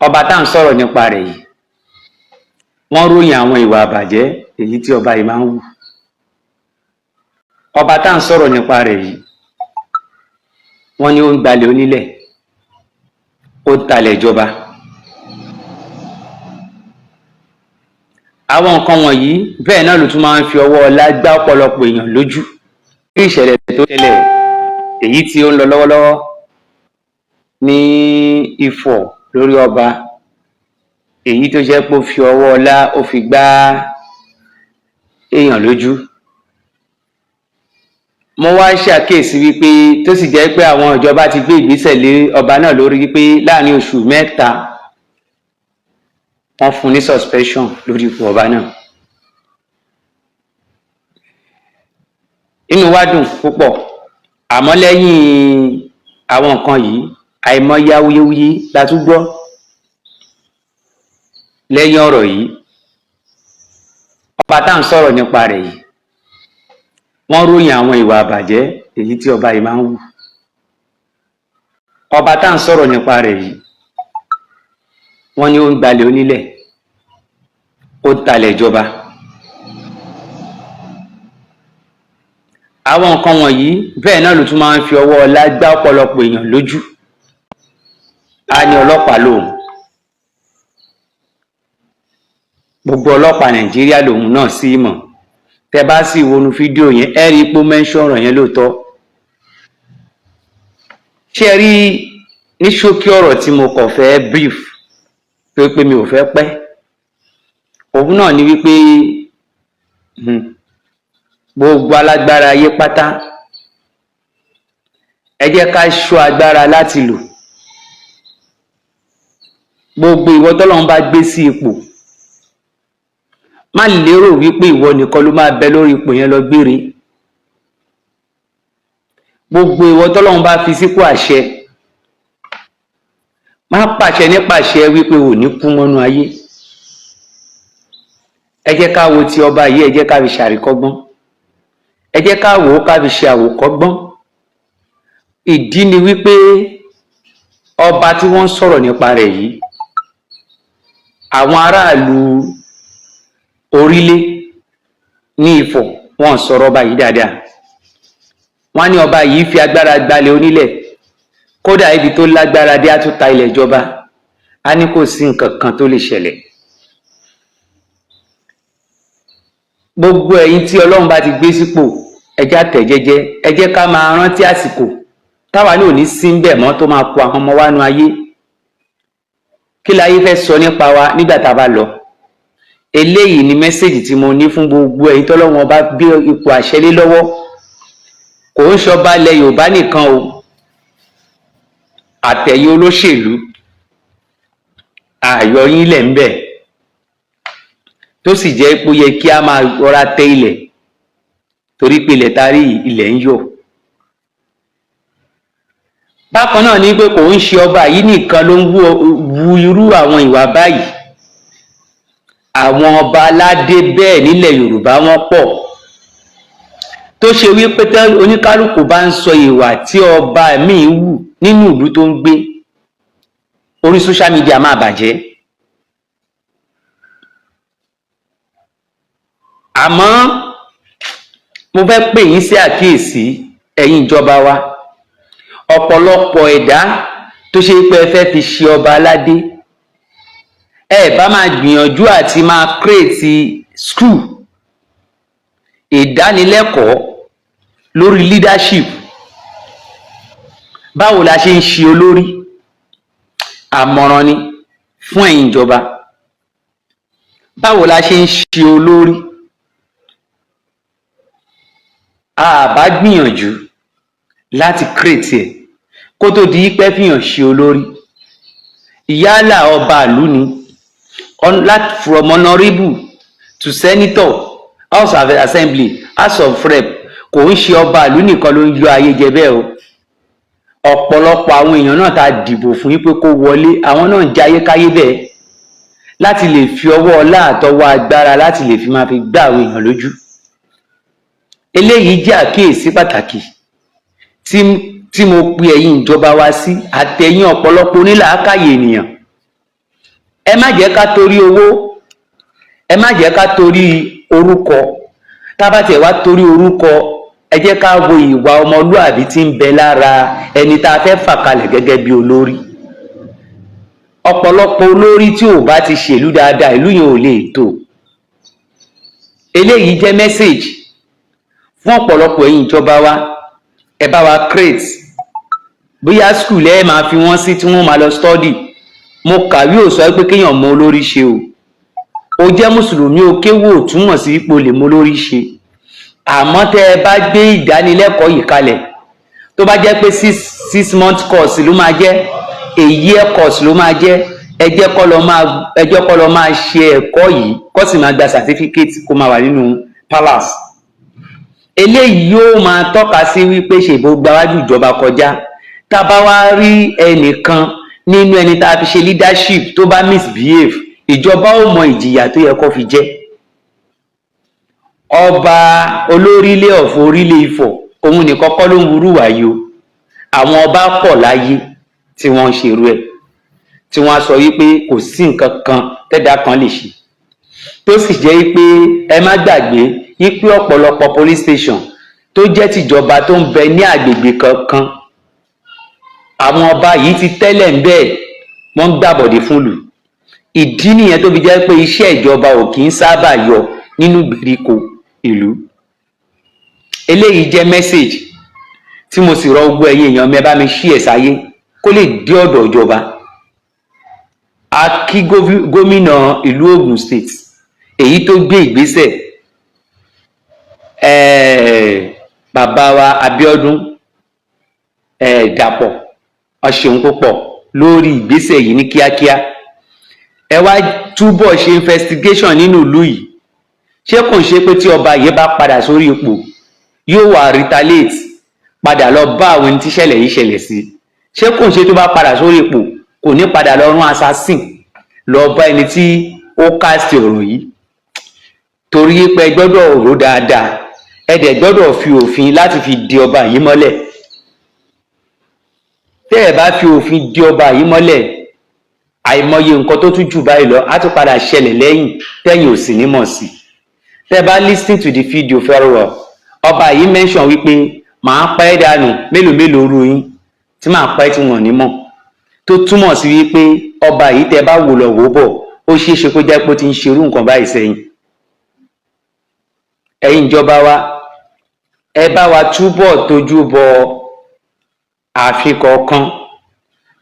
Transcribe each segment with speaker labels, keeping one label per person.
Speaker 1: Ọba tá à ń sọ̀rọ̀ nípa rẹ̀ yìí, wọ́n ròyìn àwọn ìwà àbàjẹ́ èyí tí ọba yìí máa ń hù. Ọba tá à ń sọ̀rọ̀ nípa rẹ̀ yìí, wọ́n ní ó ń gbalẹ̀ onílẹ̀, ó ń talẹ̀ ìjọba. Àwọn nǹkan wọ̀nyí bẹ́ẹ̀ náà ló tún máa ń fi ọwọ́ ọlá gbá ọ̀pọ̀lọpọ̀ èèyàn lójú. Bí ìṣẹ̀lẹ̀ tó ṣẹlẹ̀ èyí tí ó ń lọ lọ́wọ́lọ́wọ́ ní Ifọ̀ lórí ọba èyí tó jẹ́ pé ó fi ọwọ́ ọlá ó fi gbá èèyàn lójú. Mo wá ṣàkíyèsí wípé tó sì jẹ́ pé àwọn ìjọba ti gbé ìgbésẹ̀ lé ọba náà lórí wípé láàrin oṣù 3 wọ́n fún ní suspension lórí ipò ọba náà. Inú wa dùn púpọ̀, àmọ́ lẹ́yìn àwọn nǹkan yìí, àìmọye awuyewuye la tún gbọ́ lẹ́yìn ọ̀rọ̀ yìí. Ọba tá à ń sọ̀rọ̀ nípa rẹ̀ yìí, wọ́n ròyìn àwọn ìwà àbàjẹ́ èyí tí ọba yìí máa ń hù. Ọba tá à ń sọ̀rọ̀ nípa rẹ̀ yìí, wọ́n ní ó ń gbalẹ̀ onílẹ̀, ó ń talẹ̀ ìjọba. Àwọn nǹkan wọ̀nyí bẹ́ẹ̀ náà ló tún máa ń fi ọwọ́ ọlá gbá ọ̀pọ̀lọpọ̀ èèyàn lójú. Á ní ọlọ́pàá lòun, gbogbo ọlọ́pàá Nàìjíríà lòun náà sì mọ̀. Tẹ bá sì wọnú fídíò yẹn, ẹ rí i pé ó mention ọ̀rọ̀ yẹn lóòótọ́. Ṣé ẹ rí ní ṣókí ọ̀rọ̀ tí mo kàn fẹ́ brief pé mi ò fẹ́ pẹ́, òun náà ni wípé gbogbo alágbára ayé pátá, ẹ jẹ́ ká ṣọ́ agbára láti lò. Gbogbo ìwọ tọ́lọ́run bá gbé sí ipò, má lérò wípé ìwọ nìkan ló máa bẹ lórí ipò yẹn lọ gbére. Gbogbo ìwọ tọ́lọ́run bá fi sípò àṣẹ, má pàṣẹ nípàṣẹ wípé ò ní kú mọ́nú ayé. Ẹ jẹ́ ká wo ti ọba yìí, ẹ jẹ́ ká fi ṣàríkọ́gbọ́n, ẹ jẹ́ ká wò ó ká fi ṣe àwòkọ́gbọ́n. Ìdí ni wípé ọba tí wọ́n ń sọ̀rọ̀ nípa rẹ̀ yìí, àwọn aráàlú Orílé ní Ifọ̀ wọ́n sọ̀rọ̀ ọba yìí dáadáa. Wọ́n ní ọba yìí fi agbára gbalẹ̀ onílẹ̀, kódà ibi tó lágbára dé á tún ta ilẹ̀ ìjọba, á ní kò sí nǹkan kan tó lè ṣẹlẹ̀. Gbogbo ẹ̀yin tí Ọlọ́run bá ti gbé sípò, ẹ jẹ́ á tẹ̀ jẹ́jẹ́, ẹ jẹ́ ká máa rántí àsìkò táwa náà ò ní sí ń bẹ̀ mọ́ tó máa kó àwọn ọmọ wa nú ayé. Kí láyé fẹ́ sọ nípa wa nígbà tá a bá lọ? Eléyìí ni mẹ́sẹ̀jì tí mo ní fún gbogbo ẹ̀yin tọ́lọ́run ọba gbé ipò àṣẹ lé lọ́wọ́. Kò ń ṣọba ilẹ̀ Yorùbá nìkan o, àtẹ̀yin olóṣèlú, ààyò yín lẹ̀ ń bẹ̀, tó sì jẹ́ pé ó yẹ kí a máa rọra tẹ ilẹ̀, torí pé ilẹ̀ tá a rí yìí, ilẹ̀ ń yọ̀. Bákan náà ni pé kò ń ṣe ọba yìí nìkan ló ń wu irú àwọn ìwà báyìí. Àwọn ọba aládé bẹ́ẹ̀ nílẹ̀ Yorùbá wọ́n pọ̀, tó ṣe wípé tẹ́ oníkálukú bá ń sọ ìwà tí ọba míì wù nínú ìlú tó ń gbé, orí social media máa bàjẹ́. Àmọ́ mo fẹ́ pè yín sí àkíyèsí, ẹ̀yin ìjọba wa, ọ̀pọ̀lọpọ̀ ẹ̀dá tó ṣe pé ẹ fẹ́ fi ṣe ọba aládé, ẹ bá máa gbìyànjú àti máa create school ìdánilẹ́kọ̀ọ́ lórí leadership. Báwo la ṣe ń ṣe olórí? Àmọ̀ràn ni fún ẹ̀yin ìjọba. Báwo la ṣe ń ṣe olórí? A bá gbìyànjú láti create ẹ̀ kó tó di pé fìyàn ṣe olórí. Yálà ọba ìlú ni, from honourable to senator, House of Assembly, House of Rep, kò ń ṣe ọba ìlú nìkan ló ń yọ ayé jẹ bẹ́ẹ̀ o. Ọ̀pọ̀lọpọ̀ àwọn èèyàn náà tá a dìbò fún yín pé kó wọlé, àwọn náà ń jẹ ayékáyé bẹ́ẹ̀ láti lè fi ọwọ́ ọlá àtọwọ́ agbára láti lè fi máa fi gbá àwọn èèyàn lójú. Eléyìí jẹ́ àkíyèsí pàtàkì tí mo pe ẹ̀yin ìjọba wa sí àtẹ̀yin ọ̀pọ̀lọpọ̀ onílàákàyè ènìyàn. Ẹ má jẹ́ ká torí owó, ẹ má jẹ́ ká torí orúkọ. Tá bá tiẹ̀ wá torí orúkọ, ẹ jẹ́ ká wo ìwà ọmọlúàbí tí ń bẹ lára ẹni tá a fẹ́ fà kalẹ̀ gẹ́gẹ́ bí olórí. Ọ̀pọ̀lọpọ̀ olórí tí ò bá ti ṣèlú dáadáa, ìlú yẹn ò lè tò. Eléyìí jẹ́ message fún ọ̀pọ̀lọpọ̀ ẹ̀yin ìjọba wa. Ẹ bá wa create bóyá school ẹ máa fi wọ́n sí tí wọ́n máa lọ study. Mo kàwé ò sọ pé kéèyàn mọ olórí ṣe o. O jẹ́ mùsùlùmí, o kéwò ò túmọ̀ sí ipò lè mọ olórí ṣe. Àmọ́ tẹ́ ẹ bá gbé ìdánilẹ́kọ̀ọ́ yìí kalẹ̀, tó bá jẹ́ pé 6 month course ló máa jẹ́, a year course ló máa jẹ́, ẹ jẹ́ kó lọ máa ṣe ẹ̀kọ́ yìí, kó sì máa gba certificate, kó máa wà nínú palace. Eléyìí yóò máa tọ́ka sí wípé ṣèbó gbáwájú ìjọba kọjá. Tá a bá wá rí ẹnìkan nínú ẹni tá a fi ṣe leadership tó bá misbehave, ìjọba ó mọ ìjìyà tó yẹ kó fi jẹ. Ọba olórílẹ̀ ọ̀fọ̀ orílẹ̀ Ifọ̀, òun nìkan kọ́ ló ń wúrú wàyí o. Àwọn ọba pọ̀ láyé tí wọ́n ń ṣerú ẹ̀, tí wọ́n á sọ wípé kò sí nǹkan kan tẹ́dá kan lè ṣe. Tó sì jẹ́ wípé ẹ má gbàgbé wípé ọ̀pọ̀lọpọ̀ police station tó jẹ́ tìjọba tó ń bẹ ní àgbègbè kankan, àwọn ọba yìí ti tẹ́lẹ̀ ń bẹ́ẹ̀, wọ́n ń gbàbọ̀dé fún lù. Ìdí nìyẹn tó fi jẹ́ pé iṣẹ́ ìjọba ò kì í sábà yọ nínú ìgbèríko ìlú. Eléyìí jẹ́ message tí mo sì rọ gbogbo ẹ̀yin èèyàn mi, ẹ bá mi ṣí ẹ̀ sáyé kó lè dé ọ̀dọ̀ ìjọba. A kí gómìnà ìlú Ogun State, èyí tó gbé ìgbésẹ̀, bàbá wa Abíọ́dún Dàpọ̀, ọ ṣeun púpọ̀ lórí ìgbésẹ̀ yìí ní kíákíá. Ẹ wá túbọ̀ ṣe investigation nínú ìlú yìí. Ṣé kò ń ṣe pé tí ọba yìí bá padà sórí ipò, yóò wá retaliate padà lọ bá àwọn ẹni tí ìṣẹ̀lẹ̀ yìí ṣẹlẹ̀ sí? Ṣé kò ń ṣe tó bá padà sórí ipò, kò ní padà lọ rán assassin lọ bá ẹni tí ó cast ọ̀rọ̀ yìí? Torí pé ẹ gbọ́dọ̀ rò dáadáa, ẹ dẹ̀ gbọ́dọ̀ fi òfin láti fi di ọba yìí mọ́lẹ̀. Tẹ́ ẹ bá fi òfin di ọba yìí mọ́lẹ̀, àìmọye nǹkan tó tún jù báyìí lọ á tún padà ṣẹlẹ̀ lẹ́yìn tẹ́yìn ò sì ní mọ̀ sí. Tẹ́ ẹ bá listen to the video very well, ọba yìí mention wípé màá pa ẹ́ dànù, mélòó mélòó ru yín tí màá pa ẹ́ tí wọ́n ní mọ̀. Tó túmọ̀ sí wípé ọba yìí, tẹ́ bá wò lọ wò bọ̀, ó ṣeé ṣe kó jẹ́ pé ó ti ń ṣerú nǹkan báyìí sẹ́yìn. Ẹ̀yin ìjọba wa, ẹ bá wa túbọ̀ tójú bọ ààfin kọ̀ọ̀kan.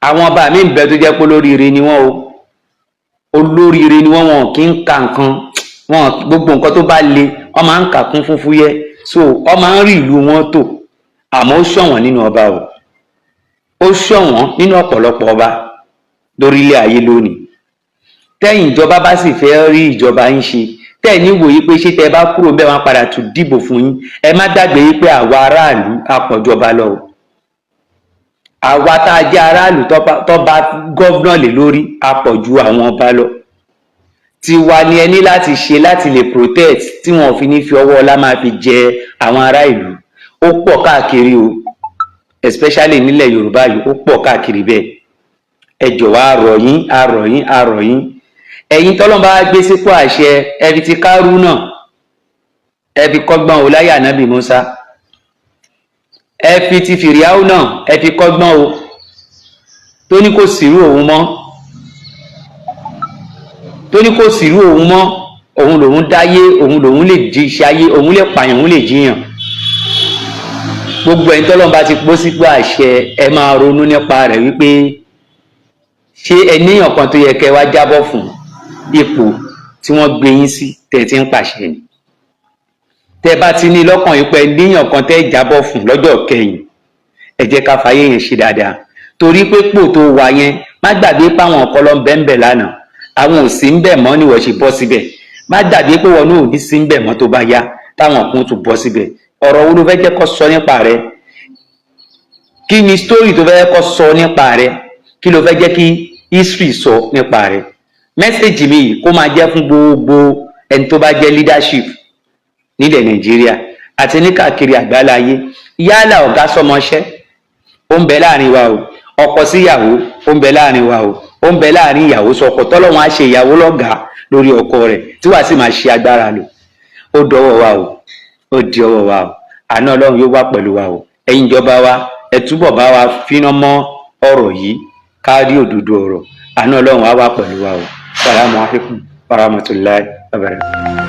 Speaker 1: Àwọn ọba mi ń bẹ tó jẹ́ pé olóríire ni wọ́n o, olóríire ni wọ́n. Wọn kì í ka nǹkan wọn, gbogbo nǹkan tó bá le, wọ́n máa ń kà kún fún fúyẹ́, so wọ́n máa ń rí ìlú wọn tò. Àmọ́ ó ṣọ̀wọ́n nínú ọba o, ó ṣọ̀wọ́n nínú ọ̀pọ̀lọpọ̀ ọba lórílẹ̀ ayé lónìí. Tẹ́yìn ìjọba bá sì fẹ́ rí ìjọba yín ṣe, tẹ́ ẹ̀ ní wòye pé ṣé tẹ́ ẹ bá kúrò bẹ́ẹ̀, wọ́n padà tún dìbò fún yín. Ẹ má gbàgbé yín pé àwa aráàlú a pọ̀ jọba lọ o. Àwa tá a jẹ́ aráàlú tó bá governor lé lórí, a pọ̀ ju àwọn ọba lọ. Tiwa ni ẹ ní láti ṣe láti lè protect tí wọn ò fi ní fi ọwọ́ ọlá máa fi jẹ àwọn ará ìlú. Ó pọ̀ káàkiri o, especially nílẹ̀ Yorùbá yìí, ó pọ̀ káàkiri bẹ́ẹ̀. Ẹ jọ̀wọ́, a rọ̀ yín, a rọ̀ yín, a rọ̀ yín. Ẹ̀yin tọ́lọ́run bá gbé sípò àṣẹ, ẹ fi ti kárú náà, ẹ fi kọ́gbọ́n o. Láyé ànábì Musa, ẹ fi ti fìríàwó náà, ẹ fi kọ́gbọ́n o, tó ní kò sírú òun mọ́, tó ní kò sírú òun mọ́, òun lòun dáyé, òun lòun lè jí iṣẹ́ ayé, òun lè pààyàn, òun lè jíyàn. Gbogbo ẹ̀yin tọ́lọ́run bá ti pọ́ sípò àṣẹ, ẹ máa ronú nípa rẹ̀ wípé ṣé ẹ níyàn kan tó yẹ kẹ́ wá jábọ̀ fún ipò tí wọ́n gbé yín sí tẹ́ ẹ ti ń pàṣẹ ni. Tẹ́ bá ti ní lọ́kàn yìí pé ẹ níyàn kan tẹ́ jábọ̀ fún lọ́jọ́ kẹyìn, ẹ jẹ́ ká fàyè yẹn ṣe dáadáa, torí pé pò tó wà yẹn, má gbàgbé páwọn ọkọ lọ ń bẹ́ ń bẹ̀ lánàá, àwọn ò sí ń bẹ̀ mọ́ ni wọ́n ṣe bọ́ síbẹ̀. Má gbàgbé pé wọn náà ò ní sí ń bẹ̀ mọ́ tó bá yá, táwọn kan tún bọ́ síbẹ̀. Ọ̀rọ̀ wo ló fẹ́ jẹ́ kó sọ nípa rẹ? Kí ni story tó fẹ́ kó sọ nípa rẹ? Kí ló fẹ́ jẹ́ kí history sọ nípa rẹ? Message mi yìí, kó máa jẹ́ fún gbogbo ẹni tó bá jẹ́ leadership nílẹ̀ Nàìjíríà àti ní káàkiri àgbáláyé. Yálà ọ̀gá sọmọṣẹ́, ó ń bẹ láàrin wa o, ọkọ síyàwó, ó ń bẹ láàrin wa o. Ó ń bẹ láàrin ìyàwó sọkọ, tọ́lọ́run á ṣe ìyàwó lọ́gàá lórí ọkọ rẹ̀, tí wàá sì máa ṣe agbára lò. Ó dọwọ́ wa o, ó di ọwọ́ wa o. Àánú Ọlọ́run yóò wà pẹ̀lú wa o. Ẹ̀yin ìjọba wa, ẹ túbọ̀ bá wa fíná mọ́ ọ̀rọ̀ yìí, ká rí òdodo ọ̀rọ̀. Àánú Ọlọ́run á wà pẹ̀lú wa o. Salamu alaykum wa rahmatulahi wa barakatuh.